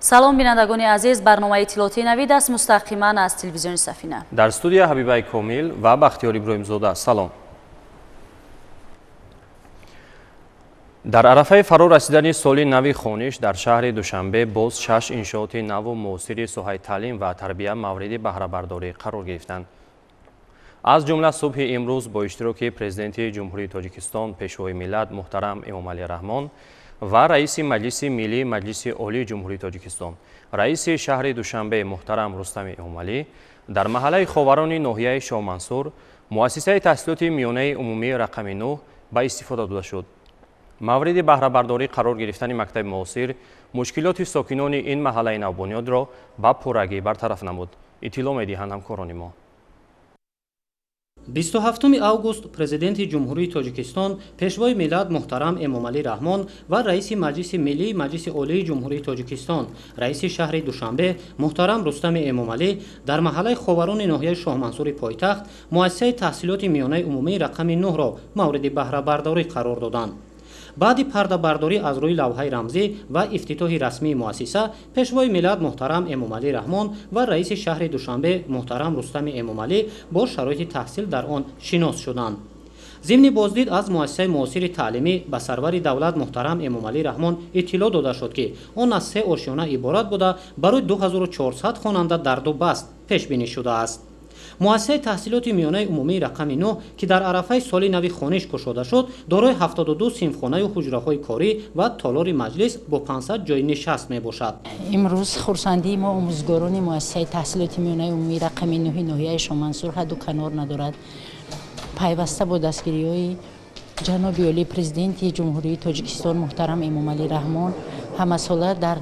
Салом, бинандагони азиз. Барномаи иттилоотии «Навид» аст, мустақиман аз телевизиони «Сафина». Дар студия Ҳабибаи Комил ва Бахтиёр Иброҳимзода. Салом. Дар арафаи фаро расидани соли нави хониш дар шаҳри Душанбе боз шаш иншооти наву муосири соҳаи таълим ва тарбия мавриди баҳрабардорӣ қарор гирифтанд. Аз ҷумла субҳи имрӯз бо иштироки Президенти Ҷумҳурии Тоҷикистон, Пешвои миллат муҳтарам Эмомалӣ Раҳмон ва раиси Маҷлиси Миллии Маҷлиси Олии Ҷумҳурии Тоҷикистон, раиси шаҳри Душанбе муҳтарам Рустами Эмомалӣ дар маҳаллаи Ховарони ноҳияи Шоҳмансур муассисаи таҳсилоти миёнаи умумии рақами 9 ба истифода дода шуд. Мавриди баҳрабардорӣ қарор гирифтани мактаби муосир мушкилоти сокинони ин маҳаллаи навбунёдро ба пуррагӣ бартараф намуд. Иттилоъ медиҳанд ҳамкорони мо. 27 август Президенти Ҷумҳурии Тоҷикистон, Пешвои миллат муҳтарам Эмомалӣ Раҳмон ва раиси Маҷлиси Миллии Маҷлиси Олии Ҷумҳурии Тоҷикистон, раиси шаҳри Душанбе муҳтарам Рустами Эмомалӣ дар маҳаллаи Ховарони ноҳияи Шоҳмансури пойтахт муассисаи таҳсилоти миёнаи умумии рақами 9-ро мавриди баҳрабардорӣ қарор доданд. Баъди пардабардорӣ аз рӯи лавҳаи рамзӣ ва ифтитоҳи расмии муассиса, Пешвои миллат муҳтарам Эмомалӣ Раҳмон ва раиси шаҳри Душанбе муҳтарам Рустами Эмомалӣ бо шароити таҳсил дар он шинос шуданд. Зимни боздид аз муассисаи муосири таълимӣ ба сарвари давлат муҳтарам Эмомалӣ Раҳмон иттилоъ дода шуд, ки он аз се ошёна иборат буда, барои 2400 хонанда дар ду баст пешбинӣ шудааст. Муассисаи таҳсилоти миёнаи умумии рақами 9, ки дар арафаи соли нави хониш кушода шуд, дорои 72 синфхонаю ҳуҷраҳои корӣ ва толори маҷлис бо 500 ҷойи нишаст мебошад. Имрӯз хурсандии мо, омӯзгорони муассисаи таҳсилоти миёнаи умумии рақами 9-и ноҳияи Шоҳмансур, ҳадду канор надорад. Пайваста бо дастгириҳои ҷаноби олии Президенти Ҷумҳурии Тоҷикистон муҳтарам Эмомалӣ Раҳмон ҳамасола дар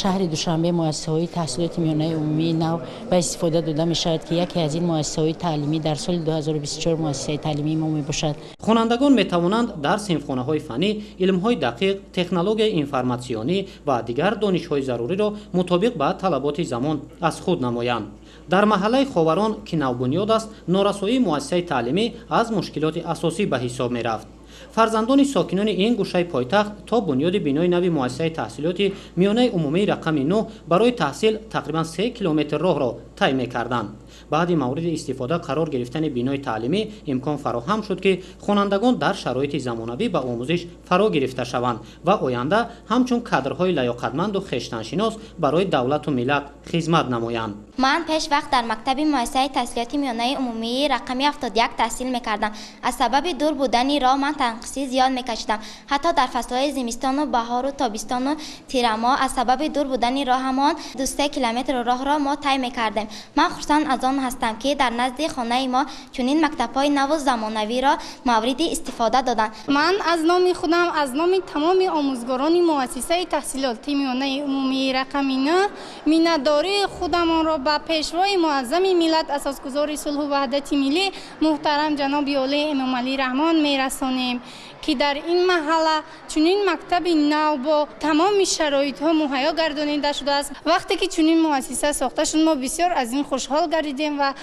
шаҳри Душанбе муассисаҳои таҳсилоти миёнаи умумии нав ба истифода дода мешавад, ки яке аз ин муассисаҳои таълимӣ дар соли 2024 муассисаи таълимии мо мебошад. Хонандагон метавонанд дар синфхонаҳои фаннӣ илмҳои дақиқ, технологияи информатсионӣ ва дигар донишҳои заруриро мутобиқ ба талаботи замон аз худ намоянд. Дар маҳаллаи Ховарон, ки навбунёд аст, норасоии муассисаи таълимӣ аз мушкилоти асосӣ ба ҳисоб мерафт. Фарзандони сокинони ин гӯшаи пойтахт то бунёди бинои нави муассисаи таҳсилоти миёнаи умумии рақами 9 барои таҳсил тақрибан 3 километр роҳро тай мекарданд. Баъди мавриди истифода қарор гирифтани бинои таълимӣ имкон фароҳам шуд, ки хонандагон дар шароити замонавӣ ба омӯзиш фаро гирифта шаванд ва оянда ҳамчун кадрҳои лаёқатманду хештаншинос барои давлату миллат хизмат намоянд. Ман пеш вақт дар мактаби муассисаи таҳсилоти миёнаи умумии рақами 71 таҳсил мекардам. Аз сабаби дур будани роҳ ман танқисӣ зиёд мекашидам. Ҳатто дар фаслҳои зимистону баҳору тобистону тирамоҳ аз сабаби дур будани роҳамон 2-3 километр роҳро мо тай мекардем. Ман хурсанд аз он ҳастам, ки дар назди хонаи мо чунин мактабҳои наву замонавиро мавриди истифода доданд. Ман аз номи худам, аз номи тамоми омӯзгорони муассисаи таҳсилоти миёнаи умумии рақами 9 миннатдории худамонро ба Пешвои муаззами миллат, асосгузори сулҳу ваҳдати миллӣ муҳтарам ҷаноби олии Эмомалӣ Раҳмон мерасонем, ки дар ин маҳалла чунин мактаби нав бо тамоми шароитҳо муҳайё гардонида шудааст. Вақте ки чунин муассиса сохта шуд, мо бисёр аз ин хушҳол гардидем ва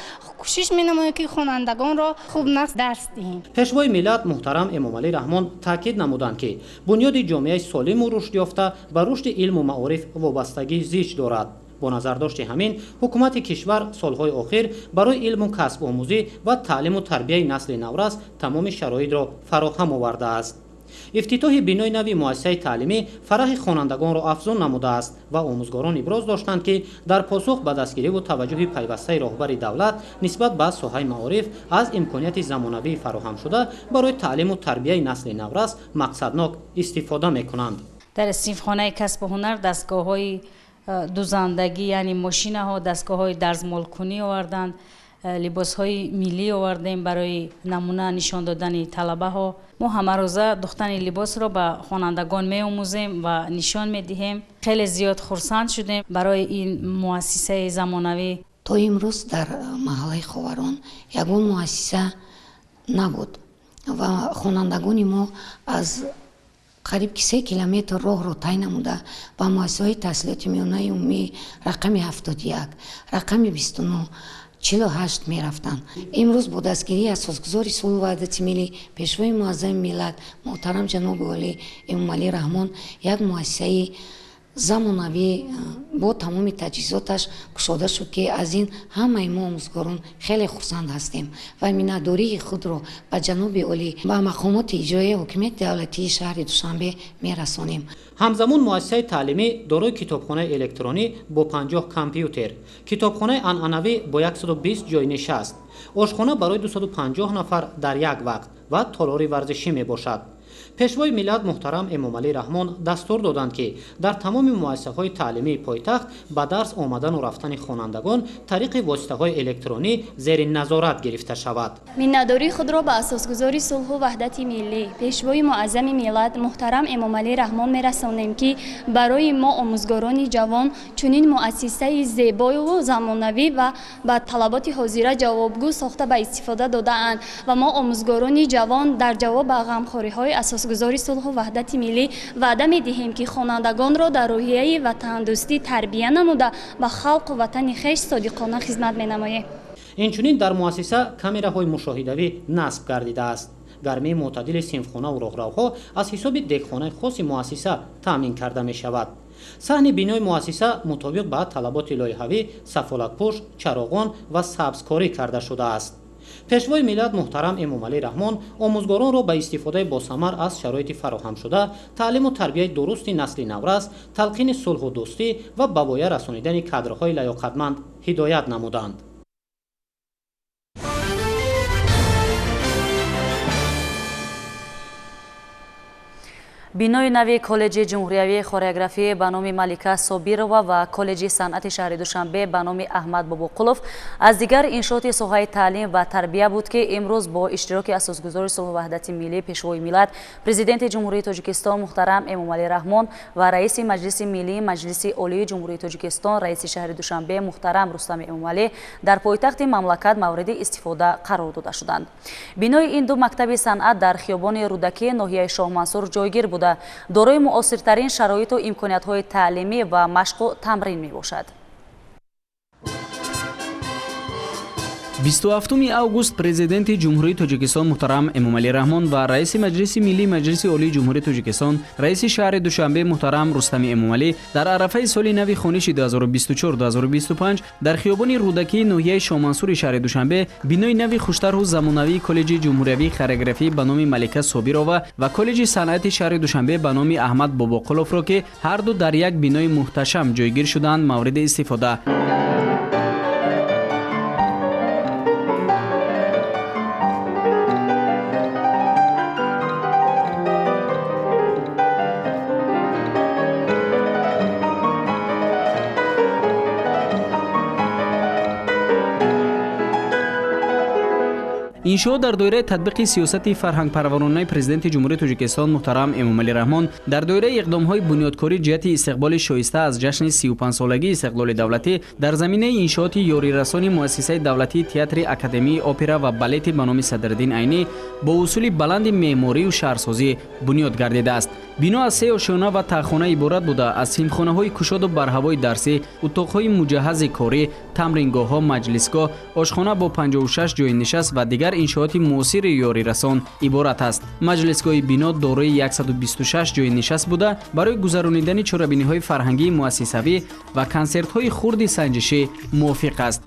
кӯшиш менамоем, ки хонандагонро хуб нағз дарс диҳем. Пешвои миллат муҳтарам Эмомалӣ Раҳмон таъкид намуданд, ки бунёди ҷомеаи солиму рушдёфта ба рушди илму маориф вобастагии зич дорад. Бо назардошти ҳамин ҳукумати кишвар солҳои охир барои илму касбомӯзӣ ва таълиму тарбияи насли наврас тамоми шароитро фароҳам овардааст. Ифтитоҳи бинои нави муассисаи таълимӣ фараҳи хонандагонро афзун намудааст ва омӯзгорон иброз доштанд, ки дар посух ба дастгириву таваҷҷӯҳи пайвастаи роҳбари давлат нисбат ба соҳаи маориф аз имконияти замонавии фароҳамшуда барои таълиму тарбияи насли наврас мақсаднок истифода мекунанд. Дар синфхонаи касбу ҳунар дастгоҳҳои дузандагӣ, яъне мошинаҳо, дастгоҳҳои дарзмолкунӣ оварданд, либосҳои миллӣ овардем барои намуна нишон додани талабаҳо. Мо ҳамарӯза духтани либосро ба хонандагон меомӯзем ва нишон медиҳем. Хеле зиёд хурсанд шудем барои ин муассисаи замонавӣ. То имрӯз дар маҳаллаи Ховарон ягон муассиса набуд ва хонандагони мо аз қариб ки 3 километр роҳро тай намуда ба муассисаҳои таҳсилоти миёнаи умумии рақами 71, рақами 29, 48 мерафтанд. Имрӯз бо дастгирии асосгузори сулҳу ваҳдати миллӣ, Пешвои муаззами миллат муҳтарам ҷаноби олӣ Эмомалӣ Раҳмон як муассисаи Замонавӣ бо тамоми таҷҳизоташ кушода шуд, ки аз ин ҳамаи мо омӯзгорон хеле хурсанд ҳастем ва миннатдории худро ба ҷаноби олӣ, ба мақомоти иҷроияи ҳокимияти давлатии шаҳри Душанбе мерасонем. Ҳамзамон муассисаи таълимӣ дорои китобхонаи электронӣ бо 50 компютер, китобхонаи анъанавӣ бо 120 ҷойнишаст, ошхона барои 250 нафар дар як вақт ва толори варзишӣ мебошад. Пешвои миллат муҳтарам Эмомалӣ Раҳмон дастур доданд, ки дар тамоми муассисаҳои таълимии пойтахт ба дарс омадану рафтани хонандагон тариқи воситаҳои электронӣ зери назорат гирифта шавад. Миннатдории худро ба асосгузори сулҳу ваҳдати миллӣ, пешвои муаззами миллат муҳтарам Эмомалӣ Раҳмон мерасонем, ки барои мо омӯзгорони ҷавон чунин муассисаи зебою замонавӣ ва ба талаботи ҳозира ҷавобгӯ сохта ба истифода додаанд ва мо омӯзгорони ҷавон дар ҷавоб ба ғамхориҳои асосгузори сулҳу ваҳдати миллӣ ваъда медиҳем, ки хонандагонро дар рӯҳияи ватандӯстӣ тарбия намуда ба халқу ватани хеш содиқона хизмат менамоем. Инчунин дар муассиса камераҳои мушоҳидавӣ насб гардидааст. Гармии мӯътадили синфхонаву роҳравҳо аз ҳисоби дегхонаи хоси муассиса таъмин карда мешавад. Саҳни бинои муассиса мутобиқ ба талаботи лоиҳавӣ сафолатпӯш, чароғон ва сабзкорӣ карда шудааст. Пешвои миллат муҳтарам Эмомалӣ Раҳмон омӯзгоронро ба истифодаи босамар аз шароити фароҳамшуда, таълиму тарбияи дурусти насли наврас, талқини сулҳу дӯстӣ ва ба воя расонидани кадрҳои лаёқатманд ҳидоят намуданд. Бинои нави коллеҷи ҷумҳуриявии хореографӣ ба номи Малика Собирова ва коллеҷи санъати шаҳри Душанбе ба номи Аҳмад Бобоқулов аз дигар иншооти соҳаи таълим ва тарбия буд, ки имрӯз бо иштироки асосгузори сулҳу ваҳдати миллӣ, пешвои миллат, президенти Ҷумҳурии Тоҷикистон муҳтарам Эмомалӣ Раҳмон ва раиси Маҷлиси миллии Маҷлиси Олии Ҷумҳурии Тоҷикистон, раиси шаҳри Душанбе муҳтарам Рустами Эмомалӣ дар пойтахти мамлакат мавриди истифода қарор дода шуданд. Бинои ин ду мактаби санъат дар хиёбони Рӯдакӣ ноҳияи Шоҳмансур ҷойгир буда, дорои муосиртарин шароиту имкониятҳои таълимӣ ва машқу тамрин мебошад. 27 август президенти Ҷумҳурии Тоҷикистон муҳтарам Эмомалӣ Раҳмон ва раиси Маҷлиси миллии Маҷлиси Олии Ҷумҳурии Тоҷикистон, раиси шаҳри Душанбе муҳтарам Рустами Эмомалӣ дар арафаи соли нави хониши 2024-2025 дар хиёбони Рӯдакии ноҳияи Шоҳмансури шаҳри Душанбе бинои нави хуштарҳу замонавии коллеҷи ҷумҳуриявии хореографӣ ба номи Малика Собирова ва коллеҷи санъати шаҳри Душанбе ба номи Аҳмад Бобоқуловро, ки ҳарду дар як бинои муҳташам ҷойгир шудаанд, мавриди истифода. Иншоот дар доираи татбиқи сиёсати фарҳангпарваронаи президенти Ҷумҳурии Тоҷикистон муҳтарам Эмомалӣ Раҳмон дар доираи иқдомҳои бунёдкорӣ ҷиҳати истиқболи шоиста аз ҷашни 35-солагии истиқлоли давлатӣ дар заминаи иншооти ёрирасони муассисаи давлатии театри академияи опера ва балети ба номи Садриддин Айнӣ бо усули баланди меъморию шаҳрсозӣ бунёд гардидааст. Бино аз се ошёна ва таҳхона иборат буда, аз синфхонаҳои кушоду барҳавои дарсӣ, утоқҳои муҷаҳҳази корӣ, тамрингоҳҳо, маҷлисгоҳ, ошхона бо 56 ҷойи нишаст ва дигар иншооти муосири ёрирасон иборат аст. Маҷлисгоҳи бино дорои 126 ҷойи нишаст буда, барои гузаронидани чорабиниҳои фарҳангии муассисавӣ ва консертҳои хурди санҷишӣ мувофиқ аст.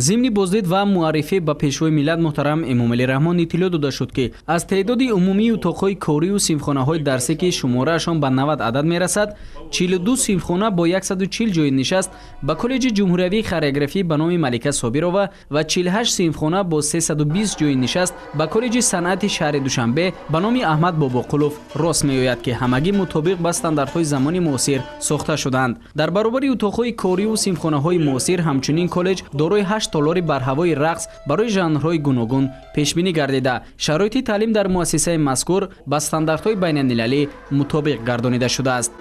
Зимни боздид ва муаррифӣ ба пешвои миллат муҳтарам Эмомалӣ Раҳмон иттилоъ дода шуд, ки аз теъдоди умумии утоқҳои корию синфхонаҳои дарсӣ, ки шумораашон ба 90 адад мерасад, 42 синфхона бо 140 ҷойи нишаст ба коллеҷи ҷумҳуриявии хореографӣ ба номи Малика Собирова ва 48 синфхона бо 320 ҷойи нишаст ба коллеҷи санъати шаҳри Душанбе ба номи Аҳмад Бобоқулов рост меояд, ки ҳамагӣ мутобиқ ба стандартҳои замони муосир сохта шудаанд. Дар баробари утоқҳои корию синфхонаҳои муосир ҳамчунин коллеҷ дорои 8 толори барҳавои рақс барои жанрҳои гуногун пешбинӣ гардида, шароити таълим дар муассисаи мазкур ба стандартҳои байналмилалӣ мутобиқ гардонида шудааст.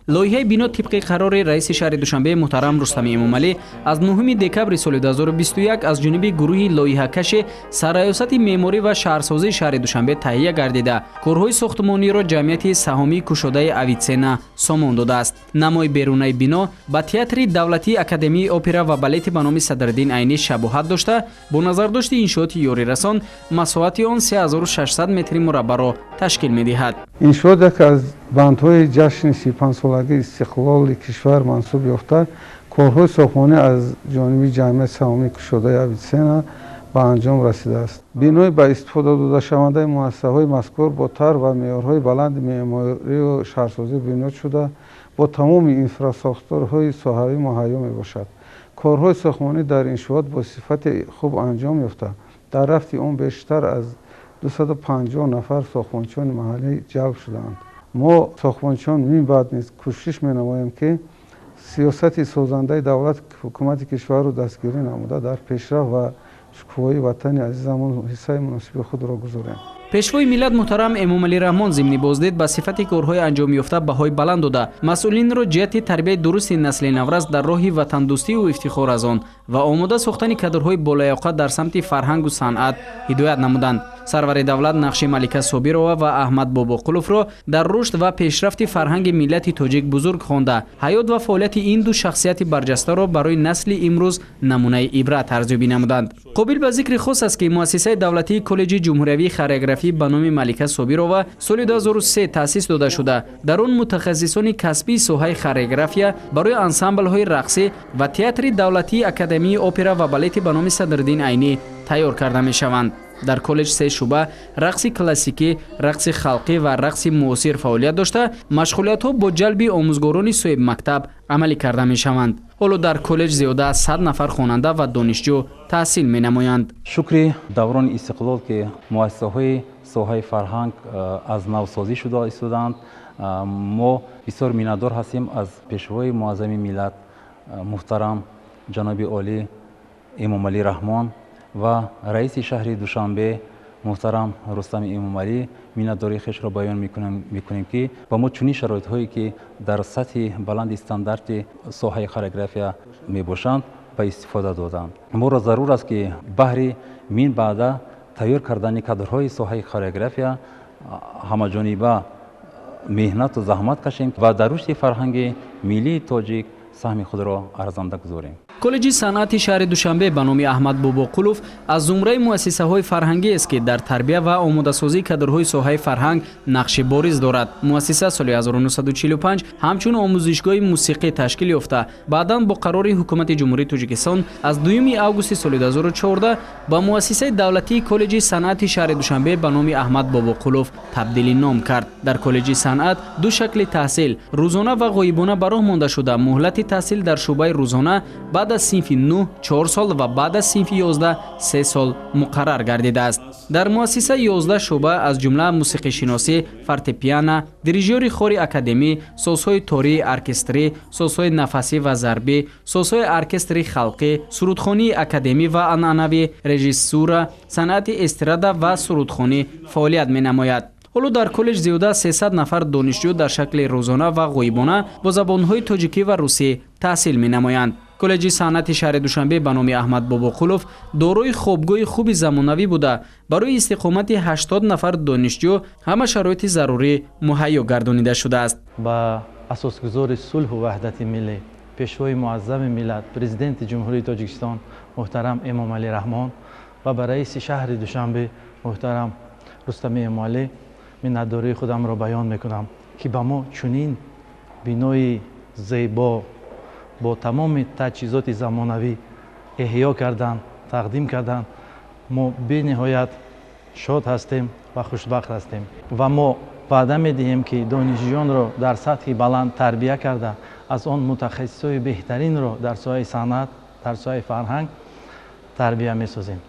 Лоиҳаи бино тибқи қарори раиси шаҳри Душанбе муҳтарам Рустами Эмомалӣ аз 9 декабри соли 2021 аз ҷониби гурӯҳи лоиҳакаши сарраёсати меъморӣ ва шаҳрсозии шаҳри Душанбе таҳия гардида, корҳои сохтмониро ҷамъияти саҳомии кушодаи Авитсена сомон додааст. Намои берунаи бино ба театри давлатии Академияи опера ва балети ба номи Садриддин Айнӣ шабоҳат дошта, бо назардошти иншооти ёрирасон масоҳати он 3600 метри мураббаъро ташкил медиҳад. Иншоот яке аз бандҳои ҷашни 35-солагии истиқлоли кишвар мансуб ёфта, корҳои сохтмонӣ аз ҷониби ҷамъияти саҳомии кушодаи Авитсена ба анҷом расидааст. Бинои ба истифода додашавандаи муассисаҳои мазкур бо тарҳ ва меъёрҳои баланди меъморию шаҳрсозӣ бунёд шуда, бо тамоми инфрасохторҳои соҳавӣ муҳайё мебошад. Корҳои сохтмонӣ дар иншоот бо сифати хуб анҷом ёфта, дар рафти он бештар аз 250 нафар сохтмончиёни маҳаллӣ ҷалб шудаанд. Мо сохтмончиён минбаъд низ кӯшиш менамоем, ки сиёсати созандаи давлат, ҳукумати кишварро дастгирӣ намуда, дар пешрафт ва шукуфоии ватани азизамон ҳиссаи муносиби худро гузорем. Пешвои миллат муҳтарам Эмомалӣ Раҳмон зимни боздид ба сифати корҳои анҷомёфта баҳои баланд дода, масъулинро ҷиҳати тарбияи дурусти насли наврас дар роҳи ватандӯстию ифтихор аз он ва омода сохтани кадрҳои болаёқат дар самти фарҳангу санъат ҳидоят намуданд. Сарвари давлат нақши Малика Собирова ва Аҳмад Бобоқуловро дар рушд ва пешрафти фарҳанги миллати тоҷик бузург хонда, ҳаёт ва фаъолияти ин ду шахсияти барҷастаро барои насли имрӯз намунаи ибрат арзёбӣ намуданд. Қобил ба зикри хос аст, ки муассисаи давлатии коллеҷи ҷумҳуриявии хореографӣ ба номи Малика Собирова соли 2003 таъсис дода шуда, дар он мутахассисони касбии соҳаи хореография барои ансамблҳои рақсӣ ва театри давлатии Академияи опера ва балети ба номи Садриддин Айнӣ тайёр карда мешаванд. Дар коллеҷ се шӯъба рақси классикӣ, рақси халқӣ ва рақси муосир фаъолият дошта, машғулиятҳо бо ҷалби омӯзгорони соҳибмактаб амалӣ карда мешаванд. Ҳоло дар коллеҷ зиёда аз 100 нафар хонанда ва донишҷӯ таҳсил менамоянд. Шукри даврони истиқлол, ки муассисаҳои соҳаи фарҳанг аз навсозӣ шуда истодаанд. Мо бисёр миннатдор ҳастем аз пешвои муаззами миллат муҳтарам ҷаноби олӣ Эмомалӣ Раҳмон ва раиси шаҳри Душанбе муҳтарам Рустами Эмомалӣ. Миннатдории хешро баён мекунем, ки ба мо чунин шароитҳое, ки дар сатҳи баланди стандарти соҳаи хореография мебошанд, ба истифода доданд. Моро зарур аст, ки баҳри минбаъда тайёр кардани кадрҳои соҳаи хореография ҳамаҷониба меҳнату заҳмат кашем ва дар рушди фарҳанги миллии тоҷик саҳми худро арзанда гузорем. Коллеҷи санъати шаҳри Душанбе ба номи Аҳмад Бобоқулов аз зумраи муассисаҳои фарҳангиест, ки дар тарбия ва омодасозии кадрҳои соҳаи фарҳанг нақши бориз дорад. Муассиса соли 1945 ҳамчун омӯзишгоҳи мусиқӣ ташкил ёфта, баъдан бо қарори ҳукумати Ҷумҳурии Тоҷикистон аз 2 августи соли 2014 ба муассисаи давлатии коллеҷи санъати шаҳри Душанбе ба номи Аҳмад Бобоқулов табдили ном кард. Дар коллеҷи санъат ду шакли таҳсил, рӯзона ва ғоибона, ба роҳ монда шуда, муҳлати таҳсил дар шӯъбаи рӯзона баъд аз синфи 9 4 сол ва баъд аз синфи 11 3 сол муқаррар гардидааст. Дар муассиса 11 шӯъба, аз ҷумла мусиқишиносӣ, фортепиано, дирижёри хори академӣ, созҳои тории оркестрӣ, созҳои нафасӣ ва зарбӣ, созҳои оркестри халқӣ, сурудхонии академӣ ва анъанавӣ, режиссура, санъати эстрада ва сурудхонӣ фаъолият менамояд. Ҳоло дар коллеҷ зиёда аз 300 нафар донишҷӯ дар шакли рӯзона ва ғоибона бо забонҳои тоҷикӣ ва русӣ таҳсил менамоянд. Коллеҷи санъати шаҳри Душанбе ба номи Аҳмад Бобоқулов дорои хобгоҳи хуби замонавӣ буда, барои истиқомати 80 нафар донишҷӯ ҳама шароити зарурӣ муҳайё гардонида шудааст. Ба асосгузори сулҳу ваҳдати миллӣ, пешвои муаззами миллат, президенти Ҷумҳурии Тоҷикистон муҳтарам Эмомалӣ Раҳмон ва ба раиси шаҳри Душанбе муҳтарам Рустами Эмомалӣ миннатдории худамро баён мекунам, ки ба мо чунин бинои зебо бо тамоми таҷҳизоти замонавӣ эҳё карданд, тақдим карданд. Мо бениҳоят шод ҳастем ва хушбахт ҳастем ва мо ваъда медиҳем, ки донишҷӯёнро дар сатҳи баланд тарбия карда, аз он мутахассисҳои беҳтаринро дар соҳаи санъат, дар соҳаи фарҳанг тарбия месозем.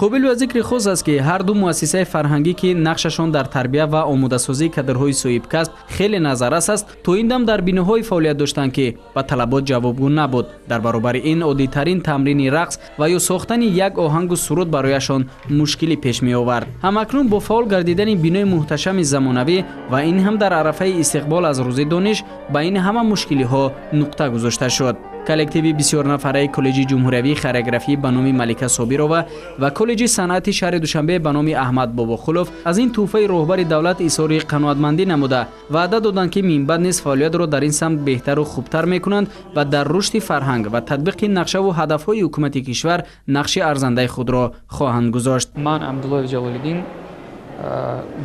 Қобил ба зикри хос аст, ки ҳар ду муассисаи фарҳангӣ, ки нақшашон дар тарбия ва омодасозии кадрҳои соҳибкасб Хеле назаррас аст, то ин дам дар биноҳое фаъолият доштанд, ки ба талабот ҷавобгӯ набуд. Дар баробари ин, оддитарин тамрини рақс ва ё сохтани як оҳангу суруд барояшон мушкилӣ пеш меовард. Ҳамакнун бо фаъол гардидани бинои муҳташами замонавӣ ва ин ҳам дар арафаи истиқбол аз рӯзи дониш, ба ин ҳама мушкилиҳо нуқта гузошта шуд. Коллективи бисёрнафараи Коллеҷи ҷумҳуриявии хореографӣ ба номи Малика Собирова ва Коллеҷи санъати шаҳри Душанбе ба номи Аҳмад Бобохулов аз ин тӯҳфаи роҳбари давлат изҳори қаноатмандӣ намуда, ваъда доданд, ки минбаъд низ фаъолиятро дар ин самт беҳтару хубтар мекунанд ва дар рушди фарҳанг ва татбиқи нақшаву ҳадафҳои ҳукумати кишвар нақши арзандаи худро хоҳанд гузошт. Ман Абдуллоев Ҷалолиддин,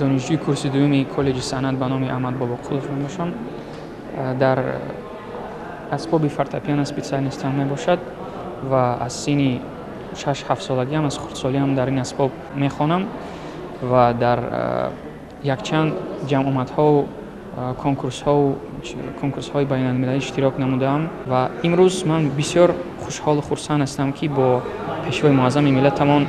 донишҷӯи курси дуюми Коллеҷи санъат ба номи Аҳмад Бобоқулов мебошам. Дар асбоби фортепиано специальность ам мебошад ва аз синни 6-7 солагиам, аз хурдсолиам дар ин асбоб мехонам ва дар якчанд ҷамъомадҳову конкурсҳову конкурсҳои байналмилалӣ иштирок намудаам. Ва имрӯз ман бисёр хушҳолу хурсанд ҳастам, ки бо Пешвои муаззами миллатамон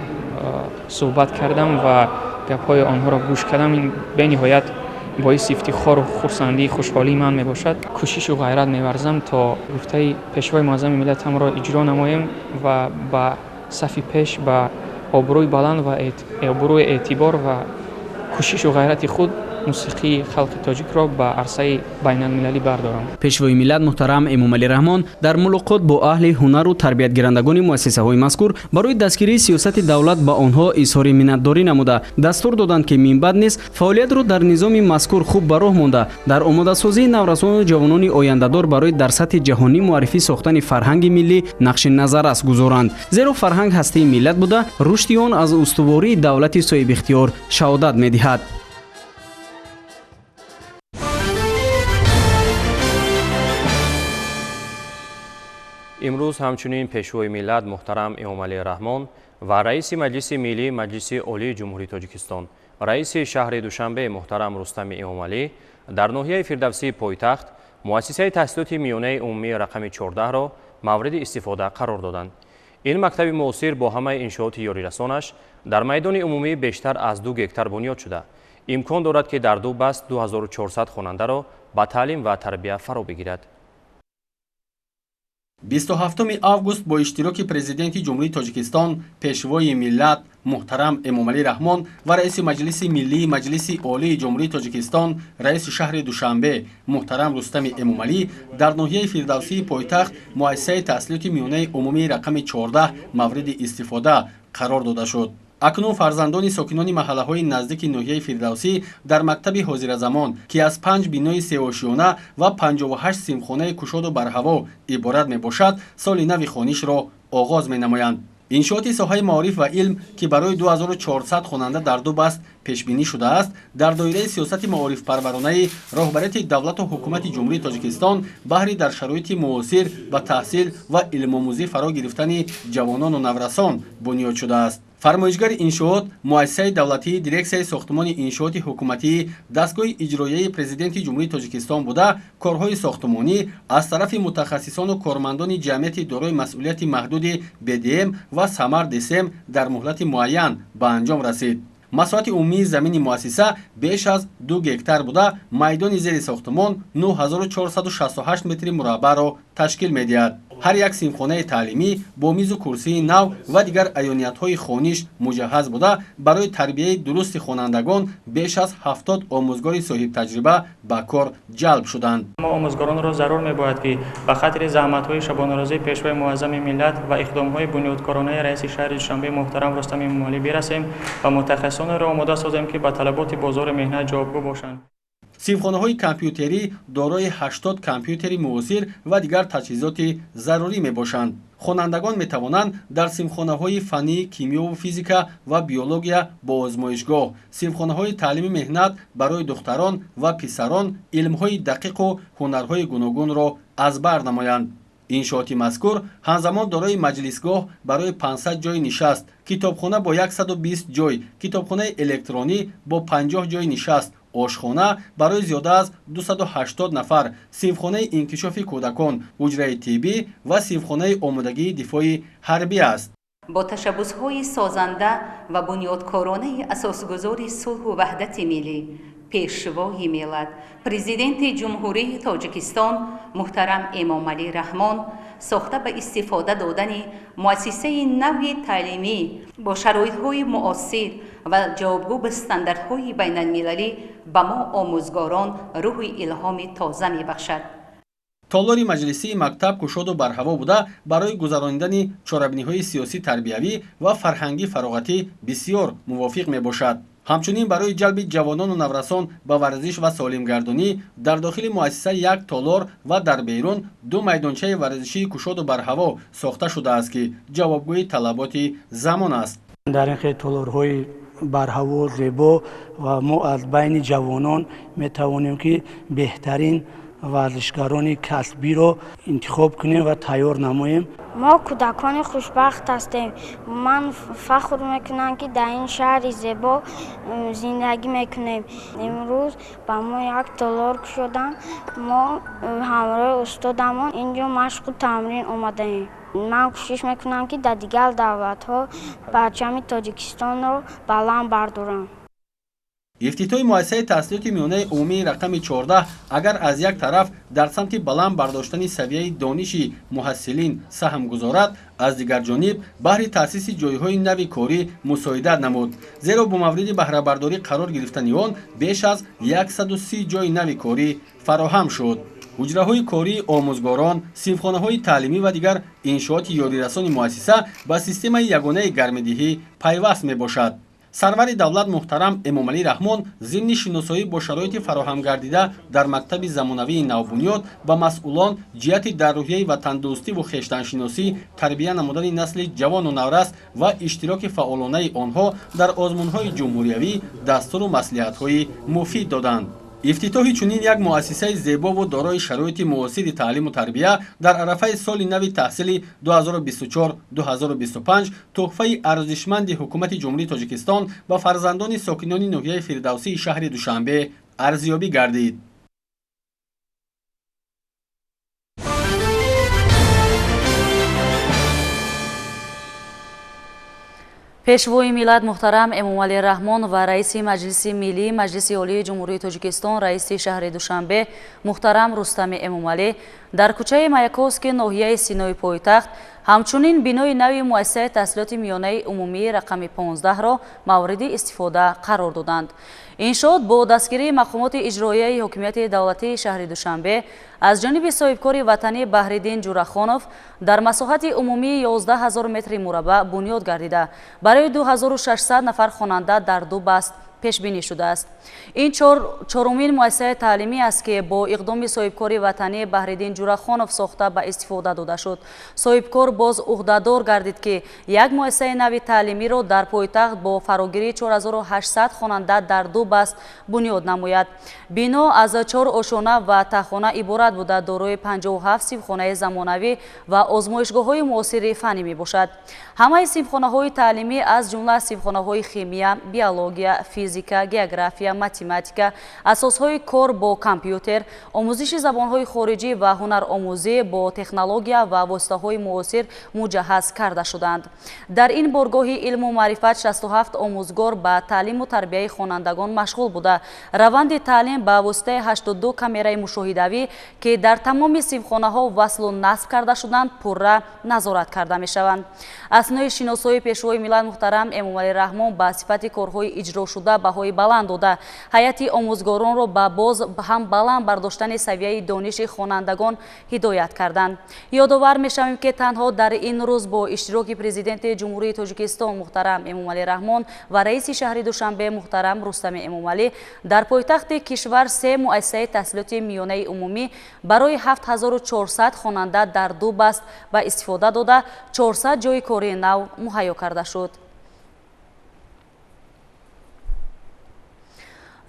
суҳбат кардам ва гапҳои онҳоро гӯш кардам. Ин бениҳоят боиси ифтихору хурсандии, хушҳолии ман мебошад. Кӯшишу ғайрат меварзам, то гуфтаи Пешвои муаззами миллатамро иҷро намоем ва ба сафи пеш, ба обрӯи баланд ва обрӯи эътибор ва кӯшишу ғайрати худ мусиқии халқи тоҷикро ба арсаи байналмилалӣ бардорам. Пешвои миллат муҳтарам Эмомалӣ Раҳмон дар мулоқот бо аҳли ҳунару тарбиятгирандагони муассисаҳои мазкур барои дастгирии сиёсати давлат ба онҳо изҳори миннатдорӣ намуда, дастур доданд, ки минбаъд низ фаъолиятро дар низоми мазкур хуб ба роҳ монда, дар омодасозии наврасону ҷавонони ояндадор барои дар сатҳи ҷаҳонӣ муаррифӣ сохтани фарҳанги миллӣ нақши назаррас гузоранд, зеро фарҳанг ҳастаи миллат буда, рушди он аз устувории давлати соҳибихтиёр шаҳодат медиҳад. Имрӯз ҳамчунин Пешвои миллат муҳтарам Эмомалӣ Раҳмон ва раиси Маҷлиси Миллии Маҷлиси Олии Ҷумҳурии Тоҷикистон, раиси шаҳри Душанбе муҳтарам Рустами Эмомалӣ дар ноҳияи Фирдавсии пойтахт муассисаи таҳсилоти миёнаи умумии рақами 14-ро мавриди истифода қарор доданд. Ин мактаби муосир бо ҳамаи иншооти ёрирасонаш дар майдони умумӣ бештар аз 2 гектар бунёд шуда, имкон дорад, ки дар ду баст 2400 хонандаро ба таълим ва тарбия фаро бигирад. 27 август бо иштироки Президенти Ҷумҳурии Тоҷикистон, Пешвои миллат муҳтарам Эмомалӣ Раҳмон ва раиси Маҷлиси Миллии Маҷлиси Олии Ҷумҳурии Тоҷикистон, раиси шаҳри Душанбе муҳтарам Рустами Эмомалӣ дар ноҳияи Фирдавсии пойтахт муассисаи таҳсилоти миёнаи умумии рақами 14 мавриди истифода қарор дода шуд. Акнун фарзандони сокинони маҳаллаҳои наздики ноҳияи Фирдавсӣ дар мактаби ҳозиразамон, ки аз панҷ бинои сеошиёна ва 58 синфхонаи кушоду барҳаво иборат мебошад, соли нави хонишро оғоз менамоянд. Иншооти соҳаи маориф ва илм, ки барои 2400 хонанда дар ду баст пешбинӣ шудааст, дар доираи сиёсати маорифпарваронаи роҳбарияти давлату ҳукумати Ҷумҳурии Тоҷикистон баҳри дар шароити муосир ба таҳсил ва илмомӯзӣ фаро гирифтани ҷавонону наврасон бунёд шудааст. Фармоишгари иншоот муассисаи давлатии Дирексияи сохтумони иншооти ҳукуматии дастгоҳи иҷроияи Президенти Ҷумҳурии Тоҷикистон буда, корҳои сохтумонӣ аз тарафи мутахассисону кормандони ҷамъияти дорои масъулияти маҳдуди БДМ ва Самар ДСМ дар муҳлати муайян ба анҷом расид. Масоҳати умумии замини муассиса беш аз 2 гектар буда, майдони зери сохтумон 9468 метри мураббаъро ташкил медиҳад. Ҳар як синфхонаи таълимӣ бо мизу курсии нав ва дигар аёниятҳои хониш муҷаҳҳаз буда, барои тарбияи дурусти хонандагон беш аз 70 омӯзгори соҳибтаҷриба ба кор ҷалб шуданд. Мо омӯзгоронро зарур мебояд, ки ба хатри заҳматҳои шабонарӯзии Пешвои муаззами миллат ва иқдомҳои бунёдкоронаи раиси шаҳри Душанбе муҳтарам Рустами Эмомалӣ бирасем ва мутахассисонеро омода созем, ки ба талаботи бозори меҳнат ҷавобгӯ бошанд. Синфхонаҳои компютерӣ дорои 80 компютери муосир ва дигар таҷҳизоти зарурӣ мебошанд. Хонандагон метавонанд дар синфхонаҳои фаннии кимиёву физика ва биология бо озмоишгоҳ, синфхонаҳои таълими меҳнат барои духтарон ва писарон илмҳои дақиқу ҳунарҳои гуногунро аз бар намоянд. Иншооти мазкур ҳамзамон дорои маҷлисгоҳ барои 500 ҷойи нишаст, китобхона бо 120 ҷой, китобхонаи электронӣ бо 50 ҷойи нишаст, ошхона барои зиёда аз 280 нафар, синфхонаи инкишофи кӯдакон, ҳуҷраи тиббӣ ва синфхонаи омодагии дифои ҳарбӣ аст. Бо ташаббусҳои созанда ва бунёдкоронаи асосгузори сулҳу ваҳдати миллӣ, Пешвои миллат, Президенти Ҷумҳурии Тоҷикистон муҳтарам Эмомалӣ Раҳмон сохта ба истифода додани муассисаи нави таълимӣ бо шароитҳои муосир ва ҷавобгӯ ба стандартҳои байналмилалӣ ба мо омӯзгорон рӯҳи илҳоми тоза мебахшад. Толори маҷлисии мактаб кушоду барҳаво буда, барои гузаронидани чорабиниҳои сиёсӣ, тарбиявӣ ва фарҳангӣ фароғатӣ бисёр мувофиқ мебошад. Ҳамчунин барои ҷалби ҷавонону наврасон ба варзиш ва солимгардонӣ дар дохили муассиса як толор ва дар берун ду майдончаи варзишии кушоду барҳаво сохта шудааст, ки ҷавобгӯи талаботи замон аст. Дар ин хел толорҳои барҳаво зебо ва мо аз байни ҷавонон метавонем, ки беҳтарин варзишгарони касбиро интихоб кунем ва тайёр намоем. Мо кӯдакони хушбахт ҳастем. Ман фахр мекунам, ки дар ин шаҳри зебо зиндагӣ мекунем. Имрӯз ба мо як толор кушоданд. Мо ҳамроҳи устодамон инҷо машқу тамрин омадаем. Ман кӯшиш мекунам, ки дар дигар давлатҳо парчами Тоҷикистонро баланд бардорам. Ифтитоҳи муассисаи таҳсилоти миёнаи умумии рақами 14 агар аз як тараф дар самти баланд бардоштани савияи дониши муҳассилин саҳм гузорад, аз дигар ҷониб баҳри таъсиси ҷойҳои нави корӣ мусоидат намуд, зеро бо мавриди баҳрабардорӣ қарор гирифтани он беш аз 130 ҷойи нави корӣ фароҳам шуд. Ҳуҷраҳои кории омӯзгорон, синфхонаҳои таълимӣ ва дигар иншооти ёрирасони муассиса ба системаи ягонаи гармидиҳӣ пайваст мебошад. Сарвари давлат муҳтарам Эмомалӣ Раҳмон зимни шиносоӣ бо шароити фароҳамгардида дар мактаби замонавии навбунёд ба масъулон ҷиҳати дар рӯҳияи ватандӯстиву хештаншиносӣ тарбия намудани насли ҷавону наврас ва иштироки фаъолонаи онҳо дар озмунҳои ҷумҳуриявӣ дастуру маслиҳатҳои муфид доданд. Ифтитоҳи чунин як муассисаи зебову дорои шароити муосири таълиму тарбия дар арафаи соли нави таҳсили 2024-2025 тӯҳфаи арзишманди ҳукумати Ҷумҳурии Тоҷикистон ба фарзандони сокинони ноҳияи Фирдавсии шаҳри Душанбе арзёбӣ гардид. Пешвои миллат муҳтарам Эмомалӣ Раҳмон ва раиси Маҷлиси Миллии Маҷлиси Олии Ҷумҳурии Тоҷикистон, раиси шаҳри Душанбе муҳтарам Рустами Эмомалӣ дар кӯчаи Маяковский ноҳияи Синои пойтахт ҳамчунин бинои нави муассисаи таҳсилоти миёнаи умумии рақами 15-ро мавриди истифода қарор доданд. Иншоот бо дастгирии мақомоти иҷроияи ҳокимияти давлатии шаҳри Душанбе аз ҷониби соҳибкори ватанӣ Баҳриддин Ҷурахонов дар масоҳати умумии 11 000 метри мураббаъ бунёд гардида, барои 2600 нафар хонанда дар ду баст пешбинӣ шудааст. Ин чорумин муассисаи таълимӣ аст, ки бо иқдоми соҳибкори ватанӣ Баҳриддин Ҷурахонов сохта ба истифода дода шуд. Соҳибкор боз уҳдадор гардид, ки як муассисаи нави таълимиро дар пойтахт бо фарогирии 4800 хонанда дар ду баст бунёд намояд. Бино аз 4 ошона ва таҳхона иборат буда, дорои 57 синфхонаи замонавӣ ва озмоишгоҳҳои муосири фаннӣ мебошад. Ҳамаи синфхонаҳои таълимӣ аз ҷумла синфхонаҳои химия, биология, физика, география, математика, асосҳои кор бо компютер, омӯзиши забонҳои хориҷӣ ва ҳунаромӯзӣ бо технология ва воситаҳои муосир муҷаҳҳаз карда шуданд. Дар ин боргоҳи илму маърифат 67 омӯзгор ба таълиму тарбияи хонандагон машғул буда, раванди таълим ба воситаи 82 камераи мушоҳидавӣ, ки дар тамоми синфхонаҳо васлу насб карда шуданд, пурра назорат карда мешаванд. Аснои шиносоии пешвои миллат муҳтарам Эмомалӣ Раҳмон ба сифати корҳои иҷрошуда баҳои баланд дода, ҳайати омӯзгоронро ба боз ҳам баланд бардоштани савияи дониши хонандагон ҳидоят карданд. Ёдовар мешавем, ки танҳо дар ин рӯз бо иштироки Президенти Ҷумҳурии Тоҷикистон муҳтарам Эмомалӣ Раҳмон ва раиси шаҳри Душанбе муҳтарам Рустами Эмомалӣ дар пойтахти кишвар се муассисаи таҳсилоти миёнаи умумӣ барои 7400 хонанда дар ду баст ба истифода дода, 400 ҷойи кории нав муҳайё карда шуд.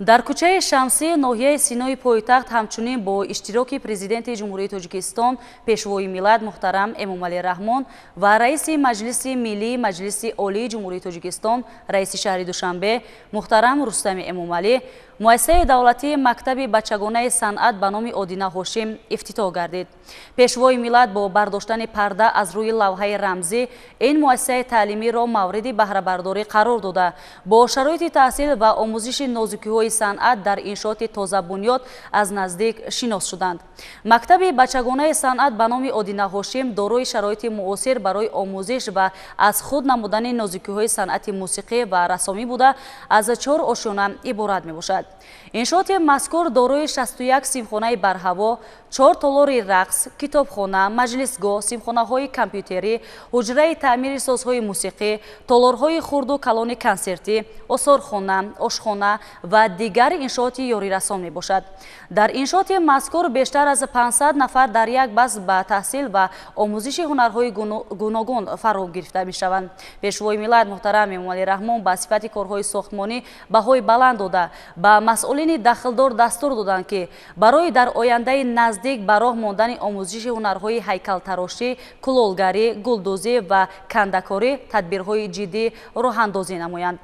Дар кӯчаи Шамсӣ ноҳияи Синои пойтахт ҳамчунин бо иштироки Президенти Ҷумҳурии Тоҷикистон, Пешвои миллат муҳтарам Эмомалӣ Раҳмон ва раиси Маҷлиси Миллии Маҷлиси Олии Ҷумҳурии Тоҷикистон, раиси шаҳри Душанбе муҳтарам Рустами Эмомалӣ муассисаи давлатии мактаби бачагонаи санъат ба номи Одина Ҳошим ифтитоҳ гардид. Пешвои миллат бо бардоштани парда аз рӯи лавҳаи рамзӣ ин муассисаи таълимиро мавриди баҳрабардорӣ қарор дода, бо шароити таҳсил ва омӯзиши нозукиҳои санъат дар иншооти тозабунёд аз наздик шинос шуданд. Мактаби бачагонаи санъат ба номи Одина Ҳошим дорои шароити муосир барои омӯзиш ва аз худ намудани нозукиҳои санъати мусиқӣ ва рассомӣ буда, аз 4 ошёна иборат мебошад. Иншооти мазкур дорои 61 синфхонаи барҳаво, 4 толори рақс, китобхона, маҷлисгоҳ, синфхонаҳои компютерӣ, ҳуҷраи таъмири созҳои мусиқӣ, толорҳои хурду калони консертӣ, осорхона, ошхона ва дигар иншооти ёрирасон мебошад. Дар иншооти мазкур бештар аз 500 нафар дар як баст ба таҳсил ва омӯзиши ҳунарҳои гуногун фаро гирифта мешаванд. Пешвои миллат муҳтарам Эмомалӣ Раҳмон ба сифати корҳои сохтмонӣ баҳои баланд дода, ба масъулини дахлдор дастур доданд, ки барои дар ояндаи наздик ба роҳ мондани омӯзиши ҳунарҳои ҳайкалтарошӣ, кулолгарӣ, гулдӯзӣ ва кандакорӣ тадбирҳои ҷиддӣ роҳандозӣ намоянд.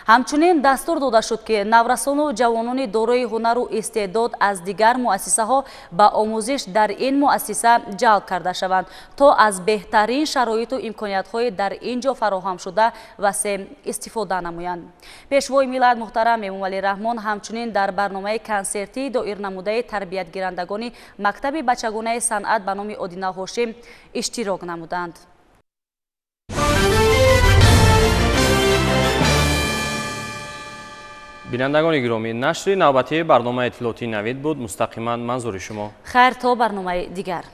Ҳамчунин дастур дода шуд, ки наврасону ҷавонони дорои ҳунару истеъдод аз дигар муассисаҳо ба омӯзиш дар ин муассиса ҷалб карда шаванд, то аз беҳтарин шароиту имкониятҳои дар ин ҷо фароҳамшуда васеъ истифода намоянд. Пешвои миллат муҳтарам Эмомалӣ Раҳмон ҳамчунин дар барномаи консертии доирнамудаи тарбиятгирандагони мактаби бачагонаи санъат ба номи Одина Ҳошим иштирок намуданд. Бинандагони гиромӣ, нашри навбатии барномаи иттилоотии Навид буд. Мустақиман манзури шумо. Хайр, то барномаи дигар.